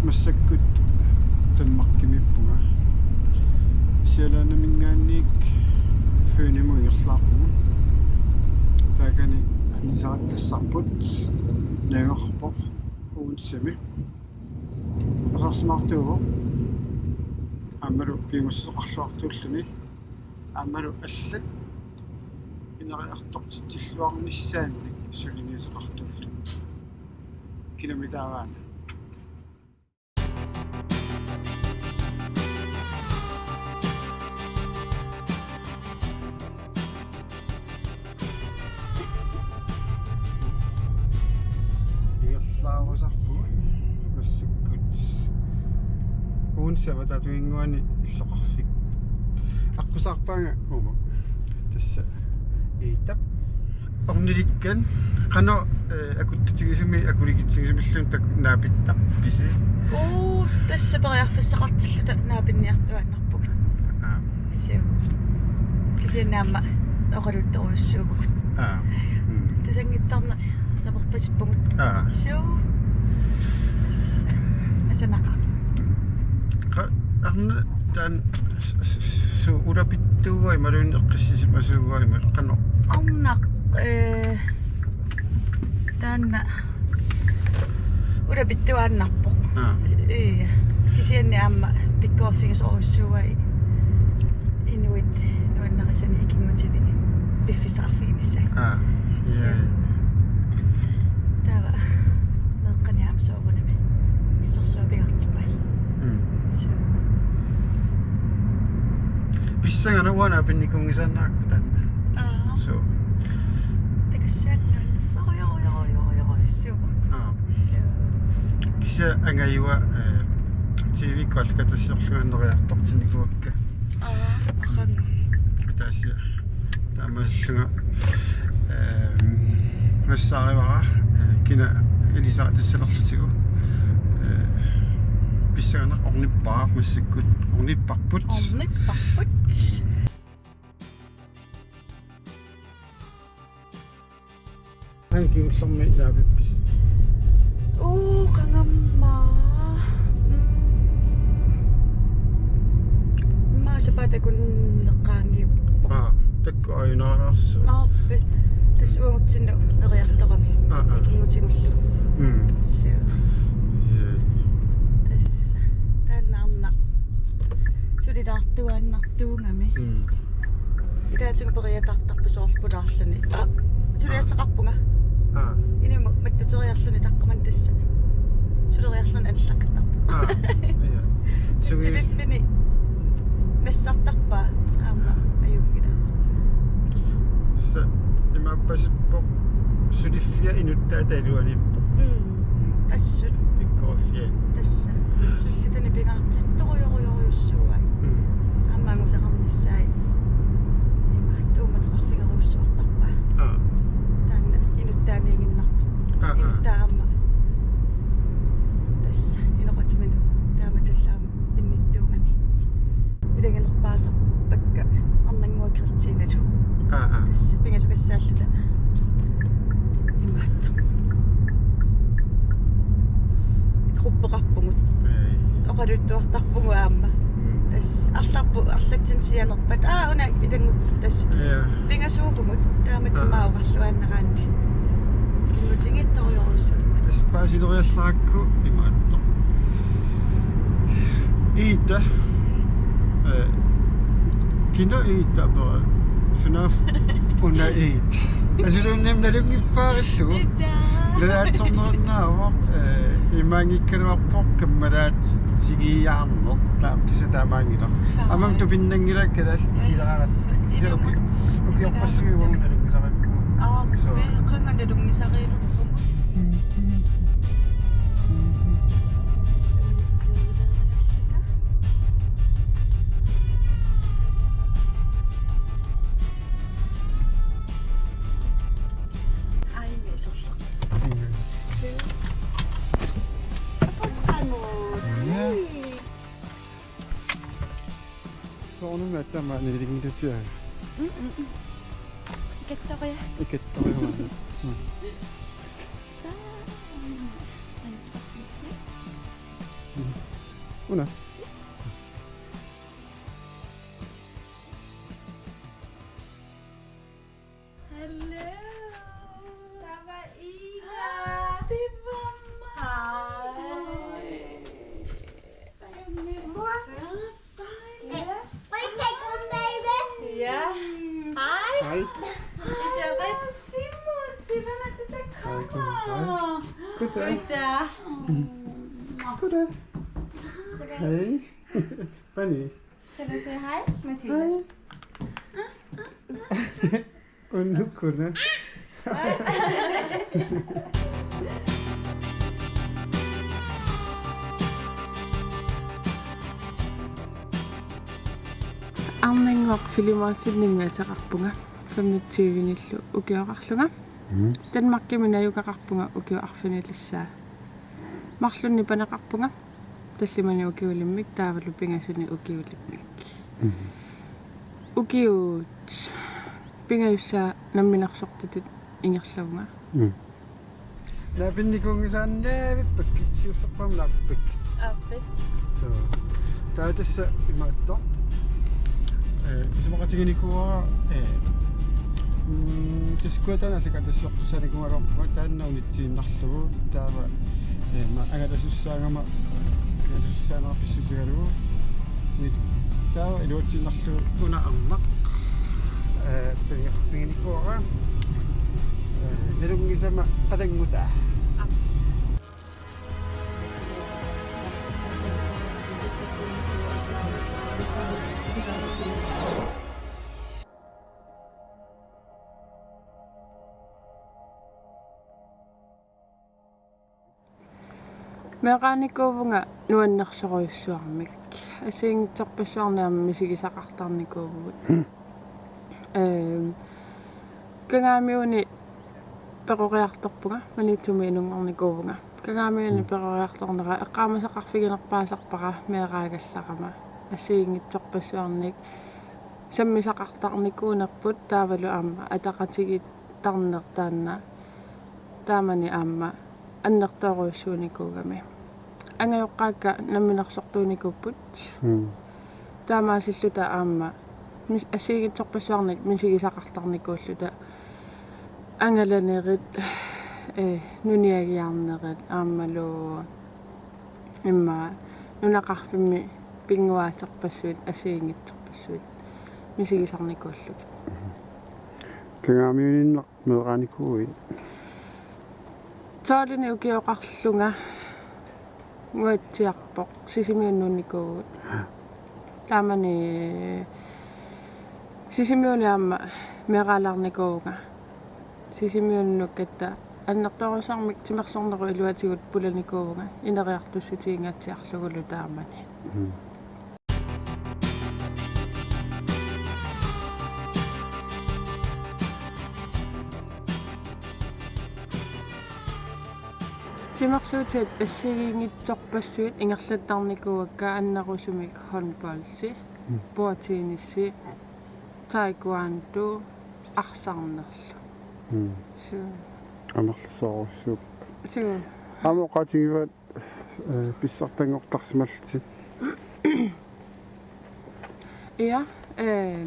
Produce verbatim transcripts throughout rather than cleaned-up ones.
Massakkut Danmarkimiippunga. Sjællandiminngaanniit Fynimut ingerlaarpunga. Taakani anisaattassarput najugaqarpoq Odensemi. Eqarsimaartuuvoq. Aammalu piumassuseqarluartuulluni. Aammalu allat ineriartortitsilluarnissaannik suliniuteqartuulluni. Kilometer taavaana. Ingerlaarusarpugut massakkut. Odensemi avataatinnguani illoqarfik. Aqqusaarpaanga uuma. Tassa Iitap. Ornilikkat qanoq, eh, akuttutigisumik, akulikitsigisumiluunniit tak-, naapittarpisi? Uu, tassa periarfissaqartilluta naapinniartuaannarpugut. Aa. Suu. Kisianni aamma oqaluttorujussuuvugut. Aa. Mm. Tasanngittarneq saperpasippugut. Aa. Suu. Asanaqaaq. Qa-, arna taan s-, s-, su-, ulapittuugai imaluunniit eqqissisimasuugai imaluunniit qanoq? Arnaq, eh, taanna ulapittuaannarpoq. Aa. Ii. Kisianni aamma pikkoriffigisorujussuuai inuit nuannarisanik ikinngutinik piffissaqarfiginissaat. Aa. Suu. Ii. Taava meeqqani aamma soorunami. Sorsuaq pigartippai. Mm. Suu. Pissanganaq uanga naapinnikuunngisaannarakkit taanna. Aa. Suu. Takussuat nuannersorujorujorujorujussuuvoq. Aa. Suu. Kisianni angajua, eh, T V-kkut allakatassaarlunga ineriartortinnikuuakka. Aa, aqagu. Ataasia. Taamaasillunga, ehm, nassaarivara, eh, kina ilisaritissalerlutigu. Eh, pissanganaq ornippara massakkut. Ornipparput. Ornipparput. Qanga kingullermi naapippisi? Uu, qangamma. Mm. Immaqa sapaatip akunneqaanngiuppoq. Aa, taakku ajunaalaarsuuvoq. Naappi. Tassa uagutsinnut neriartorami. Aa, aa. Ikinngutigullu. Mm. Suu. Jee. Tassa. Taanna arnaq. Sulilaartuaannartuugami. Mm. Ilaatigut periataartarpoq soorlu pulaarluni. Aa, suliassaqarpunga. Aa. Inimut mattuteriarluni taqqamani tassa. Suleriarluni anillaqqittaq. Aa, ja. Sugi- Suliffini nassartarpaa aamma ajunngilaq. Sa imaappasippoq suliffia inuttaata iluaniippoq. Mm. Assut. Pikkoriffiani. Tassa. Sullitani pingaartittorujorujorujussuuai. Mm. Aamma angusaqarnissaat. Ima tuummateqarfigerujussuartarpaa. Aa. Taanna inuttaaniiginnarpoq. Aa, aa. Intaama. Tassa. Inoqatiminut. Taamatullaamik pinnittuugami. Ilaginerpaasarpakka arnannguaq Kristinalu. Aa, aa. Tassa pingasukassaallata. Imaattoq. Gruppeqarpugut. Ei. Oqaluttuartarpugut aamma. Mm. Tassa arlarput arlatsinnut sianerpat. Aa, una ilanngut tassa. Ja. Pingasuuvugut. Taama Aa. Immaqa oqarluaannaraanni. Ikinngutigittorujorujussuuvoq. Tassa paasileriallarakku imaattoq. Iita. Eh, kina Iita apera. Sunaaffa una Iita. Asuluunniim nalunngiffaarillugu. Iita. Nalaatsornerunnaavoq, eh, imaanngikkaluarpoq kammalaatigiiaarneq. Taama kisianni taamaanngilaq. Aamma tupinnanngilaq kalaallit. Yes. Kisianni uki-, ukiorpassuit uagut nalunngisariikkugut. Aa, so. Pe-, qanga nalunngisariilerpugut. Ai, me sorleq. Mm. Su. Apot qanut. Ja. Ai. Soorunami aatsaat iliginngilatsiaruk. Mm, mm, mm. Ikattoria. Ikattoria. Mm. Sa-, mm. Antarktik. Una. Hello. Taava Ida. Taava mig. Hej. Hej. Hej. Ja. Hej. Hej. Isabel. Simus, hvem er det, der Hej, kommer? Goddag. Goddag. Goddag. Hej. Pani. Kan du sige hej, Mathilde? Hej. Unukuna. Arnannguaq Filimonsenimik ateqarpunga, femogtyve-nillu ukioqarlunga. Mm. Danmarkimi najugaqarpunga ukiup arfinilissaa. Marlunnik paneqarpunga, tallimanik ukiulimmik taavalu pingasunik ukiulimmik. Mm. Ukiut pingajussaat namminersortutut ingerlavunga. Mm. Naapinnikuunngisaannaavippakkit, siullerpaamik naapippakki. Aappi. So. Taava tassa imaattoq. Eh, isumaqatiginikuuara, eh, mm, tassa Kujataani allakatasiortussaanikuugaluarpunga taanna unitsiinnarlugu, taava, eh, ma angalasussaagama, angalasussaaneq pissutigalugu. Ni, taava iluatsiinnarlugu una arnaq. Eh, piniarfiginikuuara. Eh, nalunngisama qatanngutaa. Meeraanikuuvunga nuannersorujussuarmik. Assigiinngitsorpassuarnik aamma misigisaqartarnikuuvugut. Ehm, Kangaamiuni peroriartorpunga, Maniitsumi inunngornikuuvunga. Kangaamiuni peroriartornera eqqaamasaqarfiginerpaasarpara meeraagallarama. Assigiinngitsorpassuarnik sammisaqartarnikuunerput taavalu aamma ataqatigiittarneq taanna taamani aamma annertoorujussuunikuugami. Angajoqqaakka namminersortuunikuupput. Mm. Taamaasilluta aamma mis-, assigiinngitsorpassuarnik misigisaqartarnikuulluta angalanerit, eh, nuniagiarnerit aammalu immaqa nunaqarfimmi pinnguaaterpassuit assigiinngitsorpassuit misigisarnikuullugit. Kangaamiuniinnaq meeraanikuuit? Tolvinik ukioqarlunga Nuatsiarpoq, Sisimiunut nuunnikuuvugut. Taamani Sisimiuni aamma meeraalaarnikuuvunga. Sisimiunut nuukkatta annertoorujussuarmik timersornerup iluatigut pulanikuuvunga ineriartussutiginngitsiarlugulu taamani. Mm. Timersuutitat assigiinngitsorpassuit ingerlattarnikuuakka annerusumik håndboldi, Mm. bordtennissi, taekwondo, arsarnerlu. Mm. Suu. Amerlasoorujussuupput. Suu. Aamma oqaatigivaat, eh, pissartanngortarsimallutit. Ja, eh,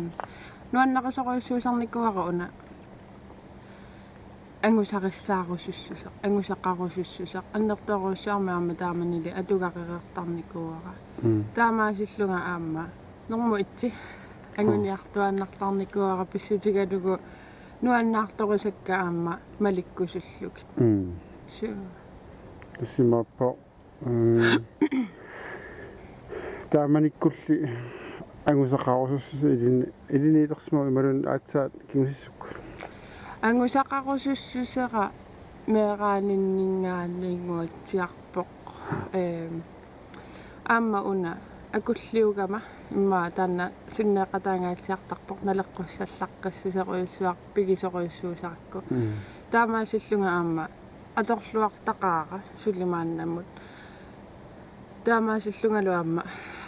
nuannarisorujussuusarnikuuara una. Angusarissaarusussuseq, angusaqarusussuseq, annertoorujussuarmik aamma taamanili atugarereertarnikuuara. Mm. Taamaasillunga aamma normu et-i anguniartuaannartarnikuuara pissutigalugu nuannaartorisakka aamma malikkusullugit. Mm. Suu. Tassa imaappoq, mm, taamanikkulli angusaqarusussuseq ilin-, ilinniilersimavoq imaluunniit aatsaat kingusissukkut. Angusaqarusussusera meeraaninninngaanniit Nuatsiarpoq. Ehm, aamma una akulliugama immaqa taanna sunneeqataangaatsiartarpoq naleqqussallaqqissuserujussuaq pigisorujussuusakka. Mm. Taamaasillunga aamma atorluartaqaara suli maannamut. Taamaasillungalu aamma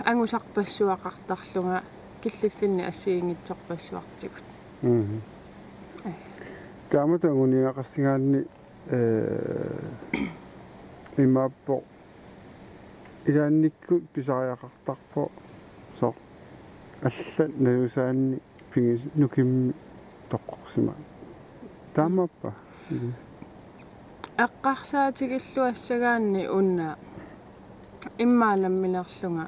angusarpassuaqartarlunga killiffinni assigiinngitsorpassuartigut. Mhm. Ee. Taamatut anguniagaqarsigaanni, ee, imaappoq Ilaannikkut pisariaqartarpoq soorlu allat nalusaanni pigis-, nukimmi toqqorsimasoq. Taamaappa? Mm. Eqqarsaatigilluassagaanni una immaqa nammineerlunga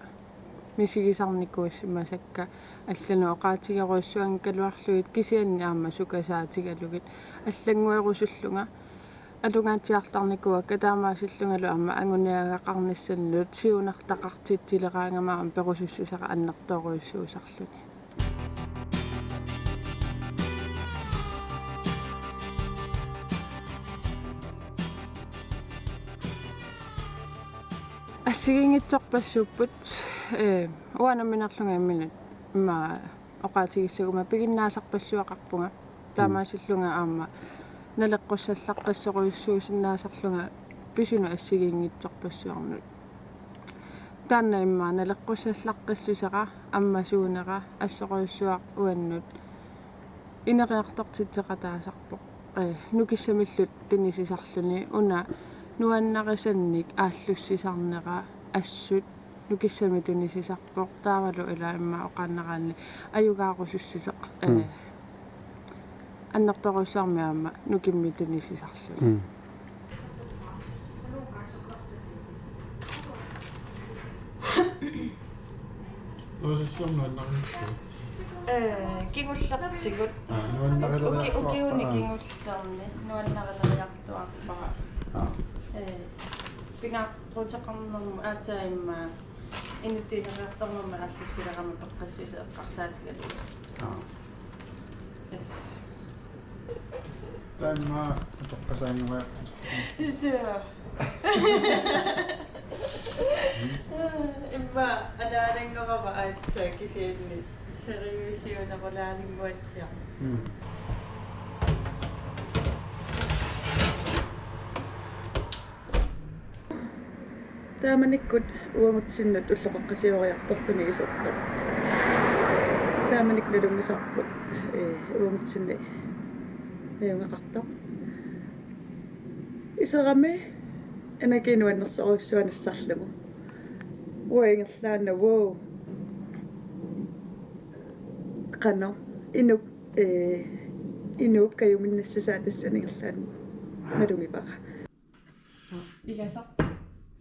misigisarnikuusimasakka allanut oqaatigerujussuanngikkaluarlugit kisianni aamma sukasaatigalugit allannguerusullunga atugaatsiartarnikuuakka taamaasillungalu aamma anguniagaqarnissannut siunertaqartitsileraangama aamma perusussisara annertoorujussuusarluni. Assigiinngitsorpassuupput, ee, uanga nammineerlunga imminut immaqa oqaatigissaguma piginnaasarpassuaqarpunga. Taamaasillunga aamma naleqqussallaqqissorujussuusinnaasarlunga pisunut assigiinngitsorpassuarnut. Taanna immaqa naleqqussallaqqissusera ammasuunera assorujussuaq uannut ineriartortitseqataasarpoq. Ee, nukissamillu tunisisarluni una nuannarisannik aallussisarnera assut nukissamik tunisisarpoq taavalu ila immaqa oqaannaraanni ajugaarusussuseq. Mm. Ee, annertoorujussuarmik aamma nukimmi tunisisarluni. Mm. Nuusissuarmi nuannarigaluarput. Ee, kingullertigut. Aa, nuannarileriartuarpara. Uki-, ukiuni kingullerni nuannarileriartuarpara. Aa. Ee, pingaaruteqarnermut aatsaat immaqa inuttut ineriartornermut aallussilerama peqqissuseq eqqarsaatigalugu. Aa. Ee. Taanna utoqqasaannguaq. Suu. Immaqa anaananngorama aatsaat kisianni seriøsiunerulaaninnguatsiaq. Mm. Taamanikkut uagutsinnut ulloqeqqasioriartorluni isertoq. Taamanikkut nalunngisarput, ee, uagutsinni najugaqartoq. Iserami anakiinuannersorujussuaq nassarlugu. Uanga ingerlaannaq, wow. Qanoq, inuk, ee, inuup kajuminnissusaa tassani ingerlaannaq malugivara. Igasaq.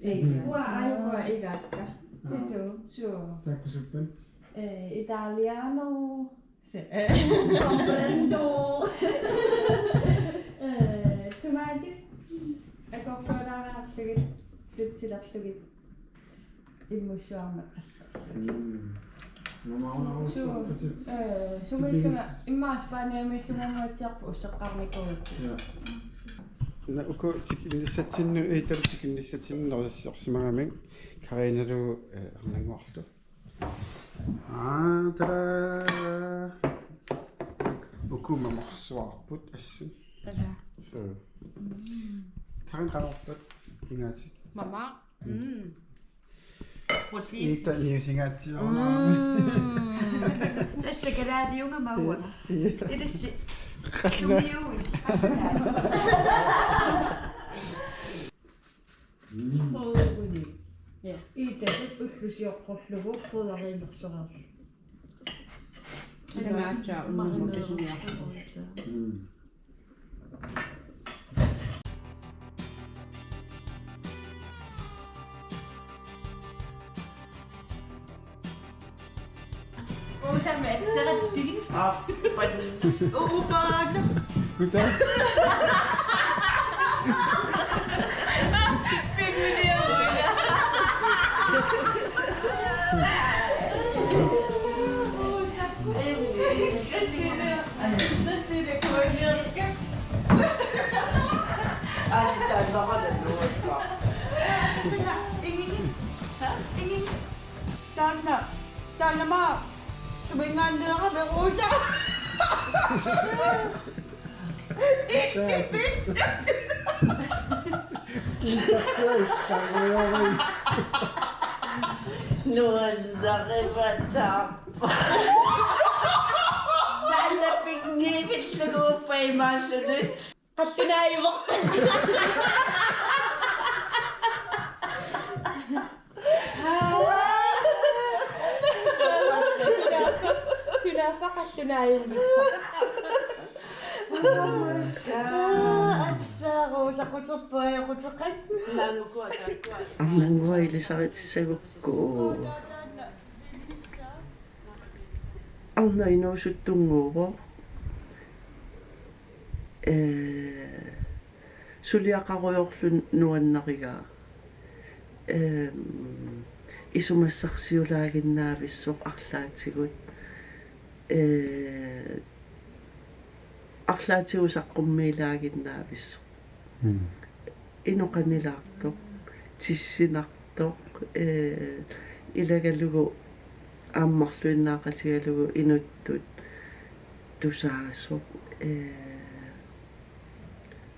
Igasaq. Uanga aajukua igaakka. Aa. Pitu, suu. Taakku suppat? Ee, italiano. Se-, ee. Comprendo. Ee, tomaatit. Akornualaariarlugit, pitsilerlugit. Immussuarneqarluni. Mm. Mamaunarussorputit. Su-, ee, sumiillunga immaqa Spaniamiillungaanguatsiarput usseqqarnikuugakkit. Ja. Una uku tikinnissatsinnut, Italu tikinnissatsinnut nerisassiorsimagamik Karinalu, ee, ernannguarlu. Aa, tada! Uku mamarsuarput assut. Tada. So. Mm. Karin qanorpat ingaatit? Mama. Mm. Protein. Ita niusingaatsiorami. Mm. Tassa kalaaliunga maua. Ilissi. Qallu. Sumiuis. Mm. Quuguni. Ja. Ita ullusioqqorlugu quudariimersoreerlu. Imaatsa unnumut pisiniarlugu. Mm. Uusama atseratsigit. Aappat. Upaana. Kuta. Filmiliaruila. Aa, sitaannaqa nalluarpa. Suna, ingini. Ha? Ingini. Taanna, taannama suminngaanniilera peruusa. Nuannarivataa. Taanna pinngivillugu uppa imaalluni. Qallunaavoq. Naajunngitsoq. Aa, assaaru saquterput ajoquteqat. Naangukuat taakkua. Arnannguaq ilisaritissagukku. Arnaq inuusuttunnguuvoq. Ee, suliaqarujoorluni nuannarigaa. Ehm, isumassarsiulaaginnaavissoq arlaatigut. Ee, arlaatigut saqqummiilaaginnaavissoq. Mm. Inuk qanilaartoq, tissinartoq, ee, ilagalugu aamma marluinnaaqatigalugu inuttut tusaasoq, ee,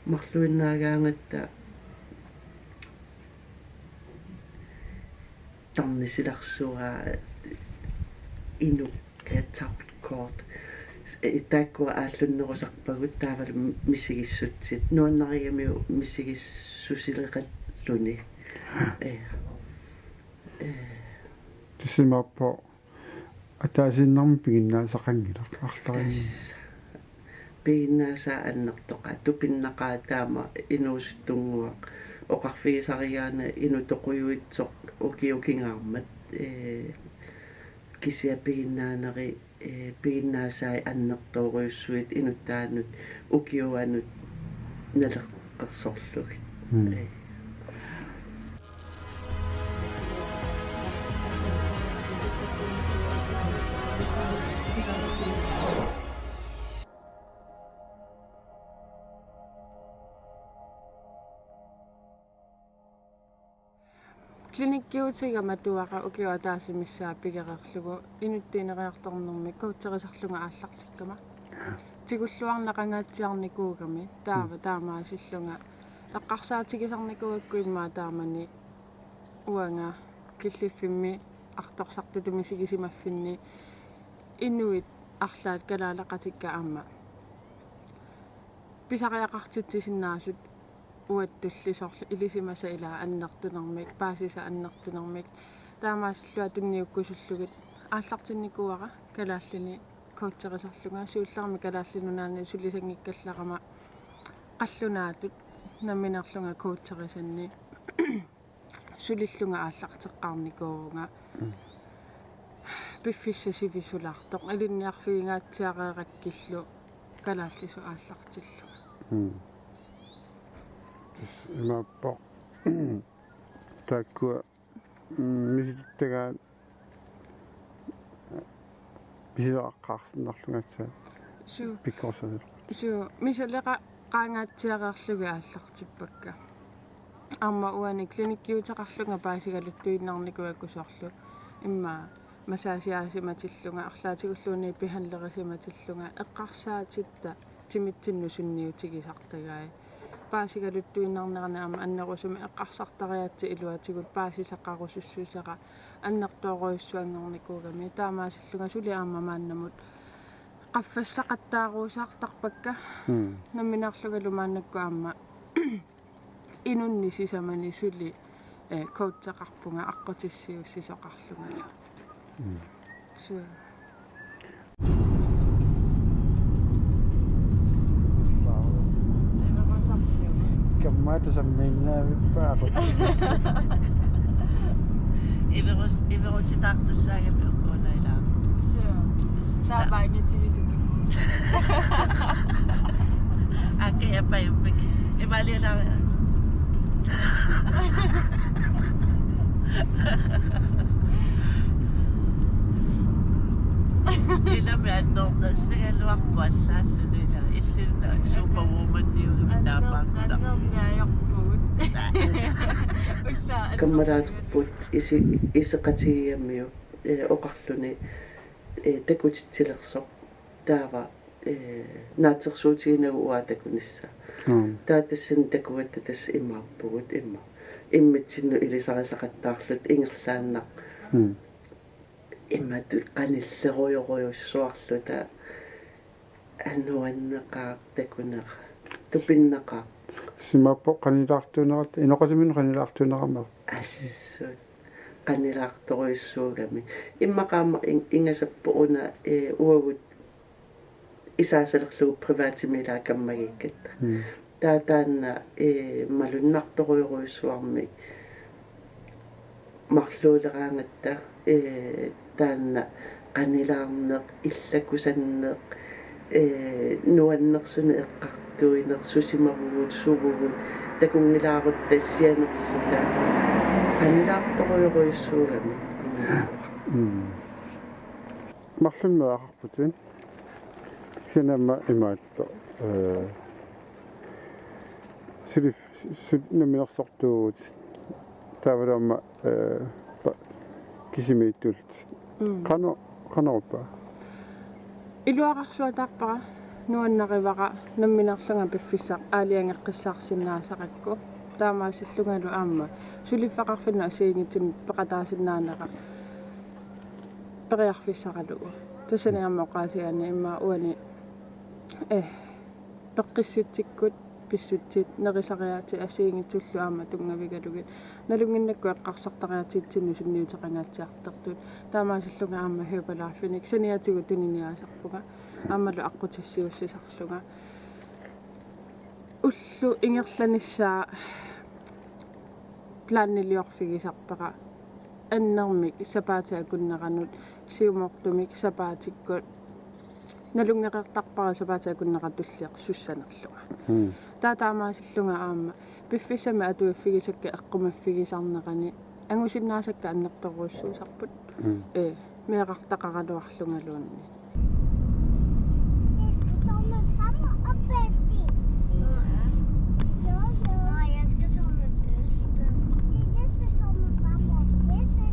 marluinnaagaangatta tarnisilarsuaq, inuk tarkort. Ee, taakkua aallunnerusarpagut taavalu misigissutsit. Nuannarigamiuk misigissusileqalluni. Ee. Ee. Tassa imaappoq ataasiinnarmik piginnaasaqanngilaq arlalinni. Tassa. Piginnaasaat annertoqaat, tupinnaqaat taama inuusuttunnguaq. Oqarfigisarigaanni inuk toqujuitsoq ukiukingaarmat, ee, kisianni piginnaaneri, ee, piginnaasai annertoorujussuit inuttaanut ukiuanut naleqqersorlugit. Mm. Ee. Klinikkiutiga matuara ukioq ataaseq missaa pigereerlugu inuttuuneriartornermi coacherisarlunga aallartikkama. Tigulluarneq qangaatsiarnikuugami taava taamaasillunga eqqarsaatigisarnikuugakku immaqa taamani uanga killiffimmi artorsartutut misigisimaffinni inuit arlaat kalaaleqatikka aamma pisariaqartitsisinnaasut uattulli soorlu ilisimasat ilaa annertunermik, paasisat annertunermik, taamaasillunga tunniukkusullugit aallartinnikuuara kalaallini coacherisarlunga, siullermik Kalaallit Nunaanni sulisanngikkallarama qallunaatut nammineerlunga coacherisanni sulillunga aallarteqqaarnikuuvunga. Mm. Piffissaq sivisulaartoq ilinniarfigingaatsiareerakkillu kalaallisut aallartillunga. Mm. Tassa imaappoq taakkua, mm, misilittagaat misileqqaarsinnarlunga aatsaat. Suu. Pikkorissanerlugu. Suu, misileqaangaatsiareerlugit aallartippakka. Aamma uani klinikkiuteqarlunga paasigaluttuinnarnikuugakku soorlu immaqa massageiaasimatillunga, arlaatigulluunniit behandlerisimatillunga, eqqarsaatitta timitsinnut sunniutigisartagai. Paasigaluttuinnarnerani aamma annerusumik eqqarsartariaatsit iluatigut paasisaqarusussuusera annertoorujussuanngornikuugami. Taamaasillunga suli aamma maannamut qaffassaqattaaruusaartarpakka. Mm. Nammineerlungalu maannakkut aamma inunnik sisamanik suli, eh, coacheqarpunga aqqutissiuussisoqarlungalu. Mm. Suu. Kammaata sammiinnaavippaat. Iverus-, iverutitaartussaagami ukkuuna ilaa. Suu. Taavaanngitsumisunga. Ake apajuppik. Imaliana. Ilami annernassagaluarpoq allaalluni ilaa. Illinna Superwomaniugami taamaakkuta. Annernaajorpugut. Ulla. Kammalaaterput isi-, iseqatigigamiuk, eh, oqarluni, eh, takutitsilersoq. Taava, eh, naatsorsuutiginagu uanga takunissaa. Mm. Taava tassani takugatta tassa imaappugut immaqa. Immitsinnut ilisarisaqattaarluta ingerlaannaq. Mm. Imatut qanillerujorujussuarluta anuanneqaaq takunera. Tupinnaqaaq. Tassa imaappoq qanilaartuuneratta, inoqatiminnut qanilaartuunerama. Assut. Qanilaartorujussuugami. Immaqa aamma in-, ingasappoq una, eh, uagut Isaasalerlugu privatimi ilaa kammagiikkatta. Mm. Taava taanna, ee, malunnartorujorujussuarmik marluuleraangatta, ee, taanna qanilaarneq, illakusanneq, ee, nuannersuneq eqqartuineq, susimavugut, suvugut, takunngilaarutta sianerluta, qanilaartorujorujussuugami. Mm. Marlunneeqarputit. Kisianni aamma imaattoq, ee, suli-, su-, namminersortuuvutit. Taavalu aamma, ee, pa-, kisimiittuullutit. Mm. Qano-, qanorpiaq? Iluaqarsuataarpara, nuannarivara, nammineerlunga piffissaq aalajangeqqissaarsinnaasarakku. Taamaasillungalu aamma suliffeqarfinnut assigiinngitsunut peqataasinnaanera periarfissaralugu. Tassani aamma oqaasigaanni immaqa uani, eh, peqqissutsikkut pissutsit nerisariaatsit assigiinngitsullu aamma tunngavigalugit. Nalunnginnakkut eqqarsartariaatsitsinnut sunniuteqangaatsiartortut. Taamaasillunga aamma Herbalifenik saniatigut tuniniaasarpunga. Aammalu aqqutissiuussisarlunga. Ulloq ingerlanissaa planiliorfigisarpara. Annermik sapaatip akunneranut, siumoortumik sapaatikkut. Nalunngereertarpara sapaatip akunnera tulliaq sussanerlunga. Mm. Taava taamaasillunga aamma piffissami atuiffigisakka eqqumaffigisarnerani angusinnaasakka annertoorujussuusarput. Mm. Ee, meerartaqaraluarlungaluunniit. Jeg skal sove med farmor og bedste. Ja. Jo, jo. Nej, jeg skal sove med bedste. Jeg skal sove med farmor og bedste.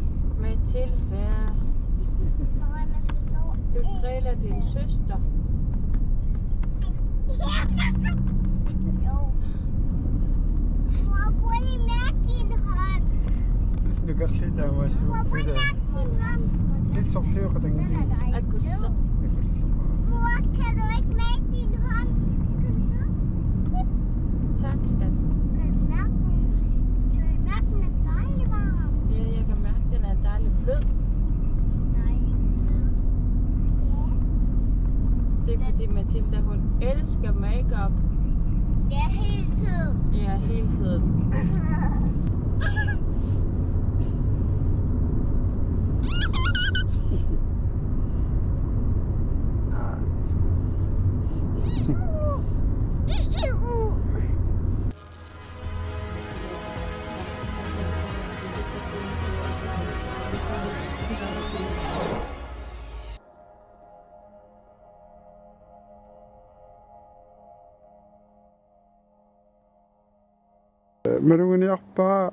Mathilde. Nej, man skal sove. Du driller din søster. Jo. Mor, prøv lige at mærke din hånd. Tusnukarli taamaassu. Mor, prøv lige at mærke din hånd. Lidt sortliv og den. Den er dejlig. Akkulla. Mor, kan du ikke mærke din hånd? Tak, skat. Kan du mærke den? Kan du mærke, den er dejlig varm? Ja, jeg kan mærke, den er dejlig blød. Dejlig blød. Ja. Det er fordi Mathilda, hun elsker makeup. Ja, hele tiden. Ja, hele tiden. Maluginiarpara,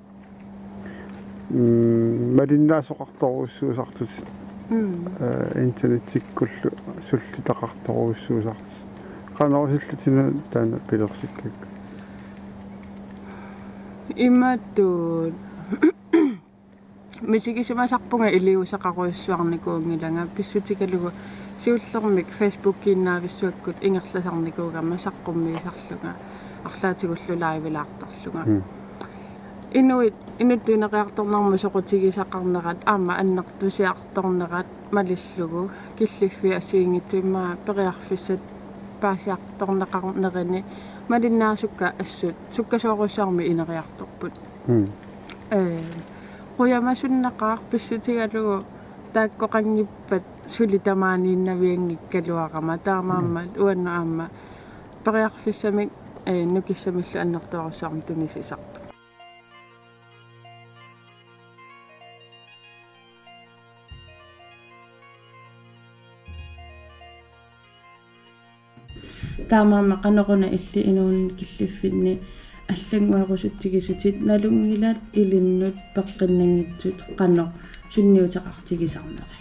mm, malinnaasoqartorujussuusartut. Mm. Eh, internettikkullu sullitaqartorujussuusartut. Qanoq oqallisinnaaviuk taanna pilersikkakku? Imatut. Misigisimasarpunga iliuuseqarujussuarnikuunngilanga pissutigalugu siullermik Facebookiinnavissuakkut ingerlasarnikuugama saqqummiisarlunga arlaatigullu livelaartarlunga. Mm. Inuit, inuttut ineriartornermut soqutigisaqarnerat aamma annertusiartornerat malillugu killiffiit assigiinngitsut immaqa periarfissat paasiartorneqarnerini malinnaasukka assut sukkasoorujussuarmik ineriartorput. Mm. Ee, qujamasunnaqaaq pissutigalugu taakkoqanngippat suli tamaaniinnavianngikkaluarama taamaammat. Mm. Uannut aamma periarfissamik, ee, nukissamillu annertoorujussuarmik tunisisarput. Taamaammat qanoruna illit inuuninni killiffinni allannguerusutsigisutit nalunngilat ilinnut peqqinnanngitsut qanoq sunniuteqartigisarneri.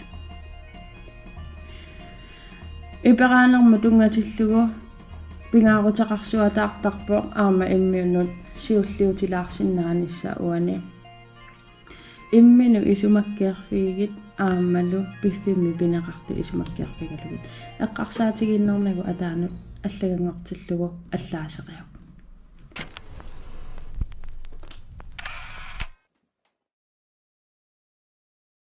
Iperaanermut tunngatillugu pingaaruteqarsuataartarpoq aamma imminut siulliutilaarsinnaanissaq uani. Imminut isumakkeerfigigit aammalu piffimmi pineqartut isumakkeerfigalugit. Eqqarsaatigiinnernagu ataanut allaganngortillugu allaaseriuk.